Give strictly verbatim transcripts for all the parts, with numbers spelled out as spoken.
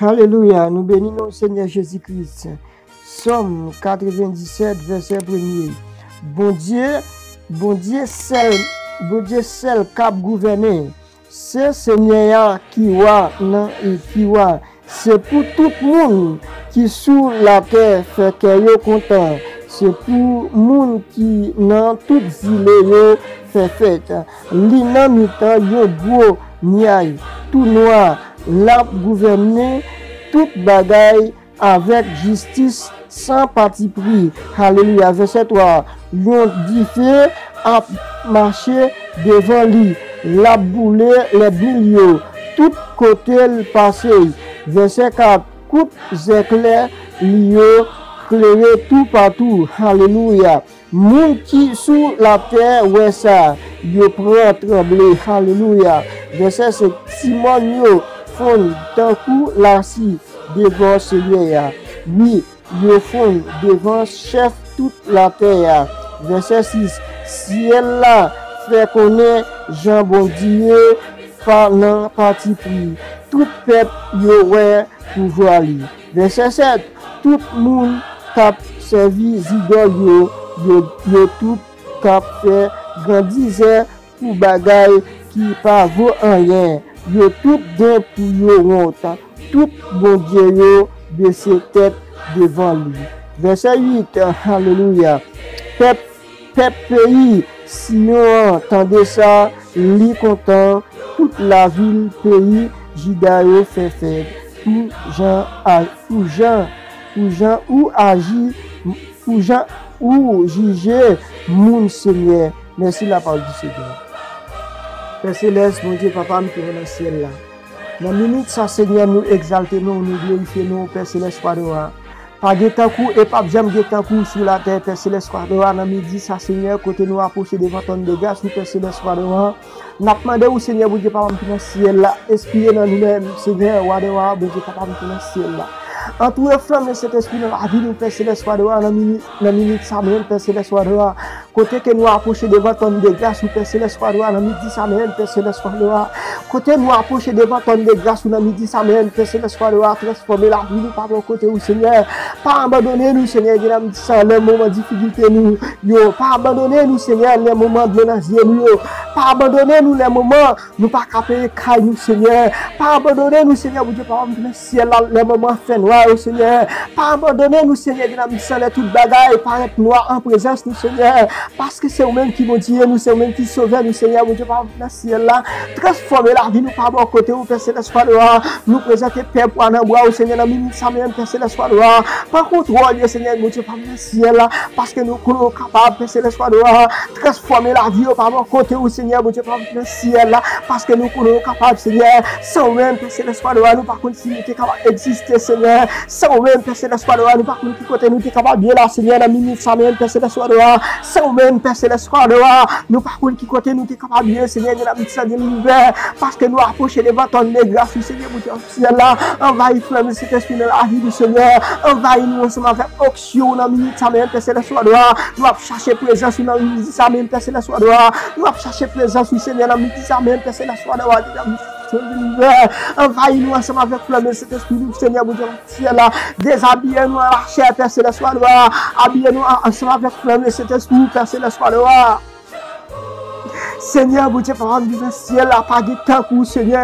Alelouya, nou beni non Senyè Jezi Kris. Sòm katrevendisèt, vèsè premye. Bondye, Bondye sèl, Bondye sèl k ap gouvène. Se Senyè a ki wa nan e ki wa. Se pou tout moun ki sou latè fè kè yo kontan. Se pou moun ki nan tout zile yo fè fèt. Li nan mitan yon gwo nyaj tou nwa. L ap gouvène tout bagay avèk jistis san patipri. Alelouya. Vèsè twa. Yon dife ap mache devan li. L ap boule lènmi l yo tout kote l pase. Vèsè kat. Kout zèklè li yo klere toupatou. Alelouya. Moun ki sou latè wè sa, yo pran tranble. Alelouya. Vèsè senk. Ti mòn yo fonn tankou lasi devan Senyè a. Wi, yo fonn devan chèf tout latè a. Vèsè sis. Syèl la fè konnen jan Bondye pa nan patipri. Tout pèp yo wè pouvwa li. Vèsè sèt. Tout moun k ap sèvi zidòl yo, yo, yo tout k ap fè grandizè pou bagay ki pa vo anyen. Yo tout gen pou yo wont. Tout bondye yo bese tèt devan li. Vèsè uit. Alelouya. Pèp, pèp peyi Siyon an tande sa, li kontan. Tout lavil peyi Jida yo fè fèt pou jan a, pou jan, pou jan ou aji, pou jan ou jije moun, Senyè. Mèsi, lapawòl di Senyè. Pè Selès, Bondye Papa m ki nan syèl la. Nan minit sa, Senyè, nou egzalte non w, nou glorifye non w, Pè Selès, Wadora. Pa gen tankou e p ap janm gen tankou w sou latè, Pè Selès, Wadora. Nan midi sa, Senyè, kote nou apwoche devan twòn de gras ou, Pè Selès, Wadora, n ap mande w, Senyè, Bondye Papa m ki nan syèl la, enspire nan nou menm, Senyè, Wadora, Bondye Papa m ki nan syèl la. Antoure flanm nan Sentespri nan lavi nou, Pè Selès, Wadora, nan minit, nan minit sa menm, Pè Selès, Wadora. Kote ke nou apwoche devan twòn de gras ou, Pè Selès, Wadora, nan midi sa menm, Pè Selès, Wadora. Kote nou apwoche devan twòn de gras ou nan midi sa menm, Pè Selès, Wadora, transfòme lavi nou pa bò kote ou, Senyè. Pa abandone nou, Senyè, nan midi sa, nan moman difikilte nou yo. Pa abandone nou, Senyè, nan moman dlo nan zye nou yo. Pa abandone nou nan moman nou pa ka peye kay nou, Senyè. Pa abandone nou, Senyè, Bondye Papa m ki nan syèl la, lè moman fè nwa yo, Senyè. Pa abandone nou, Senyè, Dye nan mitan, lè tout bagay parèt nwa an prezans nou, Senyè. Paske se ou menm ki Bondye nou, se ou menm ki Sovè nou, Senyè, Bondye Papa m ki nan syèl la. Transfòme lavi nou pa bò kote ou, Pè Selès, Wadora. Nou prezante pèp ou a nan bra ou, Senyè, nan minit sa menm, Pè Selès, Wadora. Pran kontwòl yo, Senyè, Bondye Papa m nan syèl la. Paske nou konnen ou kapab, Pè Selès, Wadora. Transfòme lavi yo pa bò kote ou, Senyè, Bondye Papa m ki nan syèl la, paske nou konnen ou kapab, Senyè. San ou menm, Pè Selès, Wadora, nou pa konn si nou te kapab egziste, Senyè. San ou menm, Pè Selès, Wadora, nou pa konn ki kote nou te kapab ye la, Senyè, nan minit sa menm, Pè Selès, Wadora. San ou menm, Pè Selès, Wadora, nou pa konn ki kote nou te kapab ye, Senyè, nan minit sa de linivè, paske nou apwoche devan twòn de gras ou, Senyè, Bondye syèl la, anvayi flanm Sentespri nan lavi nou, Senyè. Anvayi nou ansanm avèk onksyon ou nan minit sa menm, Pè Selès, Wadora. Nou ap chache prezans ou nan minit sa menm, Pè Selès, Wadora. Nou ap chache prezans ou, Senyè, nan minit sa menm, Pè Selès, Wadora. Anvayi nou ansanm avèk flanm Sentespri nou, Senyè, Bondye syèl la. Dezabiye nou an lachè, Pè Selès, Wadora. Abiye nou an-, ansanm avèk flanm Sentespri, Pè Selès, Wadora. Senyè, Bondye, Papa m ki nan syèl la, pa gen tankou w, Senyè.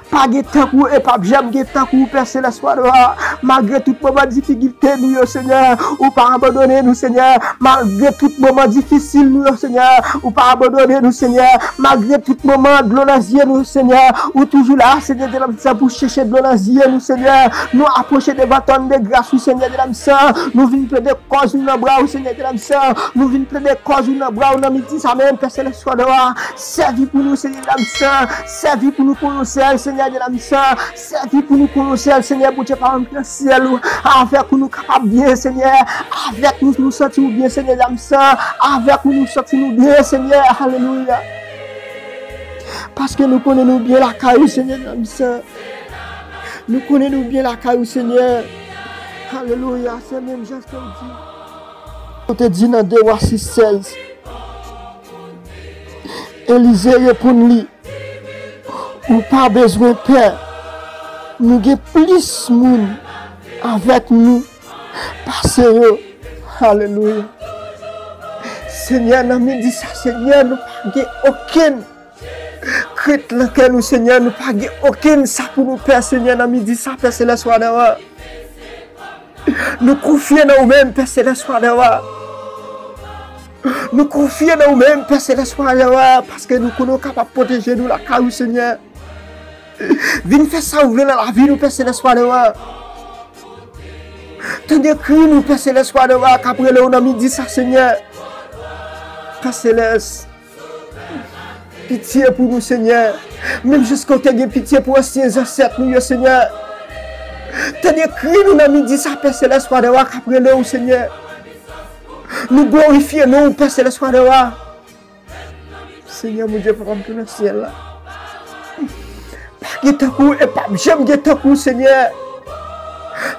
Pa gen tankou w e p ap janm gen tankou w, Pè Selès, Wadora. Malgre tout moman difikilte nou yo, Senyè, ou pa abandone nou, Senyè. Malgre tout moman difisil nou yo, Senyè, ou pa abandone nou, Senyè. Malgre tout moman dlo nan zye nou, Senyè, ou toujou la, Senyè, Dye nan mitan, pou chèche dlo nan zye nou, Senyè. Nou apwoche devan twòn de gras ou, Senyè, Dye nan mitan. Nou vin plede kòz nou nan bra ou, Senyè, Dye nan mitan. Nou vin plede kòz nou nan bra ou nan midi sa menm, Pè Selès, Wadora. Sèvi pou nou, Senyè, Dye nan mitan. Sèvi pou nou konnen w sèl, Senyè, Dye nan mitan. Sèvi pou nou konnen w sèl, Senyè, Bondye, Papa m ki nan syèl ou. Avèk ou nou kapab byen, Senyè. Avèk nou, nou santi w byen, Senyè, Dye nan mitan. Avèk ou nou santi nou byen, Senyè. Alelouya. Paske nou konnen nou byen lakay ou, Senyè, Dye nan mitan. Nou konnen nou byen lakay ou, Senyè. Alelouya. Se menm jan ke w di. Ou te di nan de Wa sis sèz. Elize reponn li, ou pa bezwen pè. Nou gen plis moun avèk nou pase yo. Alelouya. Senyè, nan midi sa, Senyè, nou pa gen okenn krent nan kè nou, Senyè. Nou pa gen okenn sa pou nou pè, Senyè, nan midi sa, Pè Selès, Wadè wa. Nou konfye nan ou menm, Pè Selès, Wadè wa. Nou konfye nan ou menm, Pè Selès, Wadè wa, paske nou konnen ou kapab pwoteje nou lakay ou, Senyè. Vin fè sa ou vle nan lavi nou, Pè Selès, Wadè wa. Tande kri nou, Pè Selès, Wadè wa, k ap rele w nan midi sa, Senyè. Pè Selès, pitye pou nou, Senyè. Menm jan ke w te gen pitye pou ansyen zansèt nou yo, Senyè. Tande kri nou nan midi sa, Pè Selès, Wadè wa, k ap rele w, Senyè. Nou glorifye non w, Pè Selès, Wadè wa. Senyè Bondye, Papa m ki nan syèl la. Pa gen tankou w e p ap janm gen tankou w, Senyè.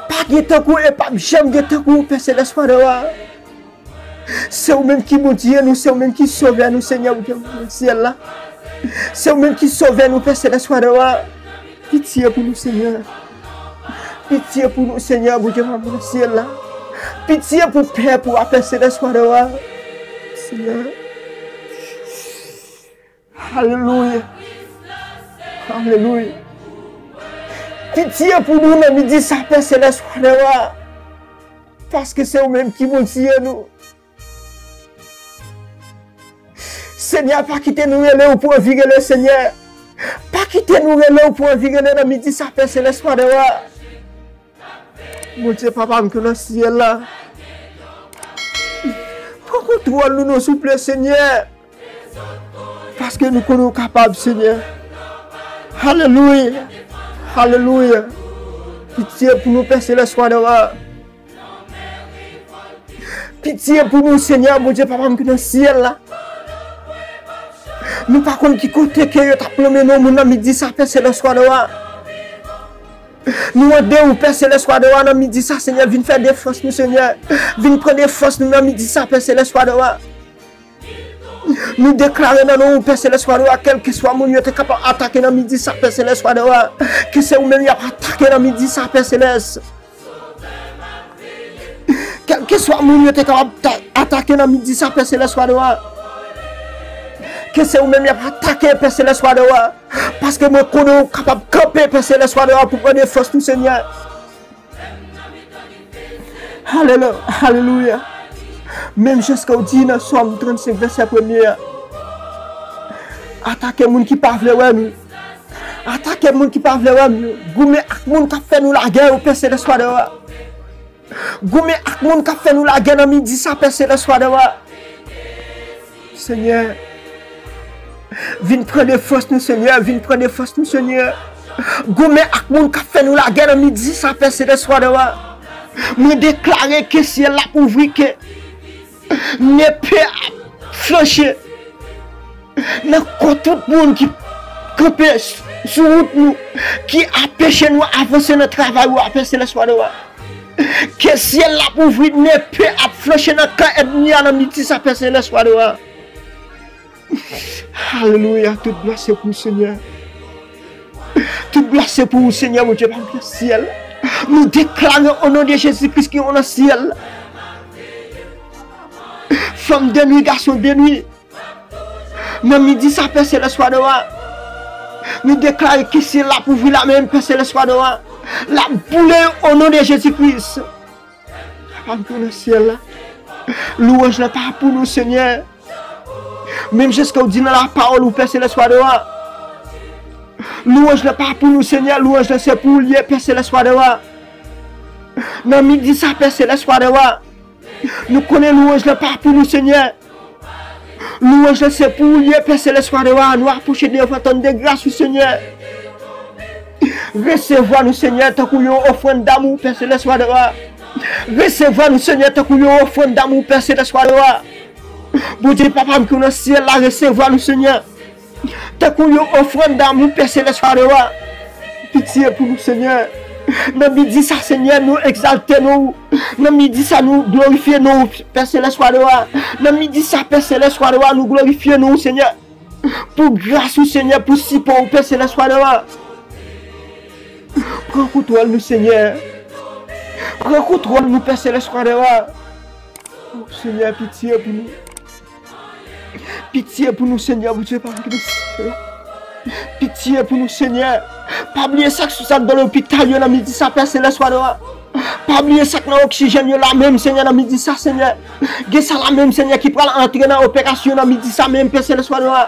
Pa gen tankou w e p ap janm gen tankou w, Pè Selès, Wadè wa. Se ou menm ki Bondye nou, se ou menm ki Sovè nou, Senyè Bondye, Papa m nan syèl la. Se ou menm ki Sovè nou, Pè Selès, Wadè wa. Pitye pou nou, Senyè. Pitye pou nou, Senyè Bondye, Papa m nan syèl la. Pitye pou pèp ou a, Pè Selès, Wadè wa. Senyè. Alelouya. Alelouya. Pitye pou nou nan midi sa, Pè Selès, Wadè wa. Paske se ou menm ki Bondye nou. Senyè, pa kite nou rele ou pou anvi rele, Senyè. Pa kite nou rele ou pou anvi rele nan midi sa, Pè Selès, Wadè wa. Bondye, Papa m ki nan syèl la. Pran kontwòl nou, non, souple, Senyè. Paske nou konnen ou kapab, Senyè. Alelouya. Alelouya. Pitye pou nou, Pè Selès, Wadè wa. Pitye pou nou, Senyè Bondye, Papa m ki nan syèl la. Nou pa konn ki kote ke yo t ap mennen yon moun nan midi sa, Pè Selès, Wadè wa. Nou mande ou, Pè Selès, Wadè wa, nan midi sa, Senyè, vin fè defans nou, Senyè. Vin pran defans nou nan midi sa, Pè Selès, Wadè wa. Nou deklare nan non ou, Pè Selès, Wadè wa, kèlkeswa moun yo te kapab atake nan midi sa, Pè Selès, Wadè wa, ke se ou menm y ap atake nan midi sa, Pè Selès. Kèlkeswa moun yo te kapab ta- atake nan midi sa, Pè Selès, Wadè wa, ke se ou menm y ap atake, Pè Selès, Wadè wa. Paske mwen konnen ou kapab kanpe, Pè Selès, Wadè wa, pou pran defans nou, Senyè. Alelu- Alelouya. Menm jan ke w di nan Sòm trannsenk, vèsè premye a, atake moun ki pa vle wè nou. Atake moun ki pa vle wè nou. Goumen ak moun k ap fè nou lagè yo, Pè Selès, Wadè wa. Goumen ak moun k ap fè nou lagè nan midi sa, Pè Selès, Wadè wa. Senyè, vin pran defans nou, Senyè, vin pran defans nou, Senyè. Goumen ak moun k ap fè nou lagè nan midi sa, Pè Selès, Wadè wa. Mwen deklare ke syèl la ap ouvri, ke nepe ap flanche nan kò tout moun ki kanpe s- sou wout nou, ki anpeche nou avanse nan travay ou a, Pè Selès, Wadè wa. Ke syèl la ap ouvri, nepe ap flanche nan kan ènmi a nan midi sa, Pè Selès, Wadè wa. Alelouya, tout glwa se pou ou, Senyè. Tout glwa se pou ou, Senyè Bondye, Papa m ki nan syèl. Nou deklare o non de Jezi Kris ki nan syèl. Fanm de nwi, gason de nwi. Nan midi sa, Pè Selès, Wadè wa. Nou deklare ke syèl la ap ouvri la menm, Pè Selès, Wadè wa. L ap boule o non de Jezi Kris. Papa m ki nan syèl la. Lwanj la pa pou nou, Senyè. Menm jan ke w di nan lapawòl ou, Pè Selès, Wadè wa. Lwanj la pa pou nou, Senyè. Lwanj la se pou ou l ye, Pè Selès, Wadè wa. Nan midi sa, Pè Selès, Wadè wa. Nou konnen lwanj la pa pou nou, Senyè. Lwanj la se pou ou l ye, Pè Selès, Wadè wa. Nou apwoche devan twòn de gras ou, Senyè. Resevwa nou, Senyè, tankou yon ofrann damou, Pè Selès, Wadè wa. Resevwa nou, Senyè, tankou yon ofrann damou, Pè Selès, Wadè wa. Bondye, Papa m ki nan syèl la, resevwa nou, Senyè. Tankou yon ofrann damou, Pè Selès, Wadè wa. Pitye pou nou, Senyè. Nan midi sa, Senyè, nou egzalte non ou. Nan midi sa, nou glorifye non ou, Pè Selès, Wadè wa. Nan midi sa, Pè Selès, Wadè wa, nou glorifye non ou, Senyè. Pou gras ou, Senyè, pou sipò ou, Pè Selès, Wadè wa. Pran kontwòl nou, Senyè. Pran kontwòl nou, Pè Selès, Wa dè Wa. O Senyè, pitye pou nou. Pitye pou nou, Senyè, Bondye pa m ki nan syèl la. Pitye pou nou, Senyè. Pa bliye sa k sou sa k nan lopital yo nan midi sa, Pè Selès, Wa dè Wa. Pa bliye sa k nan oksijèn yo la menm, Senyè, nan midi sa, Senyè. Gen sa la menm, Senyè, ki pral antre nan operasyon nan midi sa menm, Pè Selès, Wa dè Wa.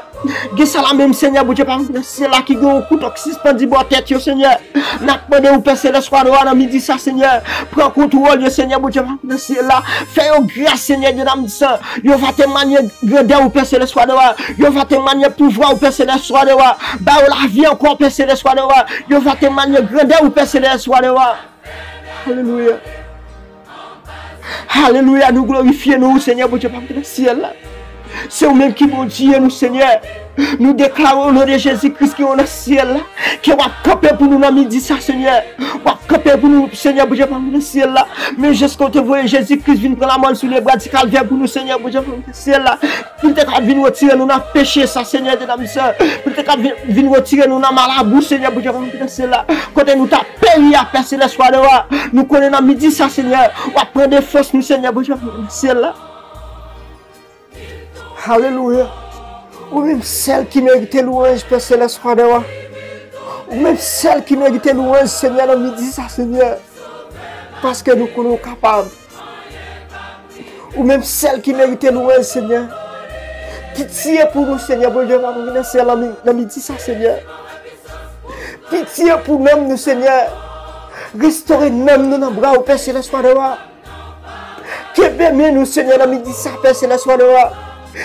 Gen sa la menm, Senyè, Bondye pa m ki nan syèl la, ki gen yon kouto k sispandi bò tèt yo, Senyè. N ap mande w, Pè Selès, Wa dè Wa, nan midi sa, Senyè. Pran kontwòl yo, Senyè, Bondye pa m ki nan syèl la. Fè yo gras, Senyè, Dye Dam Disan. Yo va temwanye grandè ou, Pè Selès, Wa dè Wa. Yo va temwanye pouvwa ou, Pè Selès, Wa dè Wa. Ba yo lavi ankò, Pè Selès, Wa dè Wa. Yo va temwanye grandè ou, Pè Selès, Wa dè Wa. Alelouya. Alelouya, nou glorifye non ou, Senyè Bondye pa m ki nan syèl la. Se ou menm ki Bondye nou, Senyè. Nou deklare o non de Jezi Kris ki ou nan syèl la, ke w ap kanpe pou nou nan midi sa, Senyè. W ap kanpe pou nou, Senyè Bondye pa m ki nan syèl la. Men jès ke w te voye Jezi Kris vin pran lamò l sou le bwa di Kalvè pou nou, Senyè Bondye pa m ki nan syèl la. Pou l te ka vin retire nou nan peche sa, Senyè, de nan misè. Pou l te ka vin, vin retire nou nan malabou, Senyè Bondye pa m ki nan syèl la. Kote nou t ap peri a, Pè Selès, Wa dè Wa. Nou konnen nan midi sa, Senyè, w ap pran defans nou, Senyè Bondye pa m ki nan syèl la. Alelouya. Ou menm sèl ki merite lwanj, Pè Selès, Wa dè Wa. Ou menm sèl ki merite lwanj, Senyè, nan midi sa, Senyè. Paske nou konnen ou kapab. Ou menm sèl ki merite lwanj, Senyè. Pitye pou nou, Senyè, Bondye pa m ki nan syèl la, nan midi sa, Senyè. Pitye pou nanm nou, Senyè. Restore nanm nou nan bra ou, Pè Selès, Wa dè Wa. Kenbe men nou, Senyè, nan midi sa, Pè Selès, Wa dè Wa.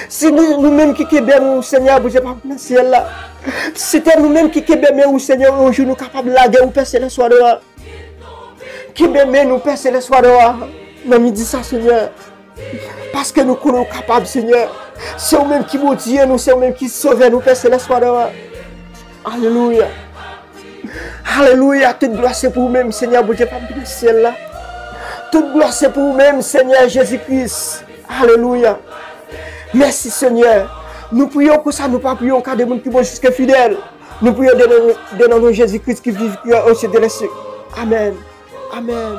Si nou, nou menm ki kenbe men ou, Senyè, Bondye pa m ki nan syèl la. Si te nou menm ki kenbe men ou, Senyè, yon jou nou kapab lage ou, Pè Selès, Wa dè Wa. Kenbe men nou, Pè Selès, Wa dè Wa, nan midi sa, Senyè. Paske nou konnen ou kapab, Senyè. Se ou menm ki Bondye nou, se ou menm ki Sovè nou, Pè Selès, Wa dè Wa. Alelouya. Alelouya. Tout glwa se pou ou menm, Senyè Bondye pa m ki nan syèl la. Tout glwa se pou ou menm, Senyè Jezi Kris. Alelouya. Mèsi, Senyè. Nou priye w konsa, nou pa priye w ka de moun ki bon, jis ke fidèl. Nou priye w de non, de non Jezi Kris ki viv, ki o sye de lè sye. Amèn. Amèn.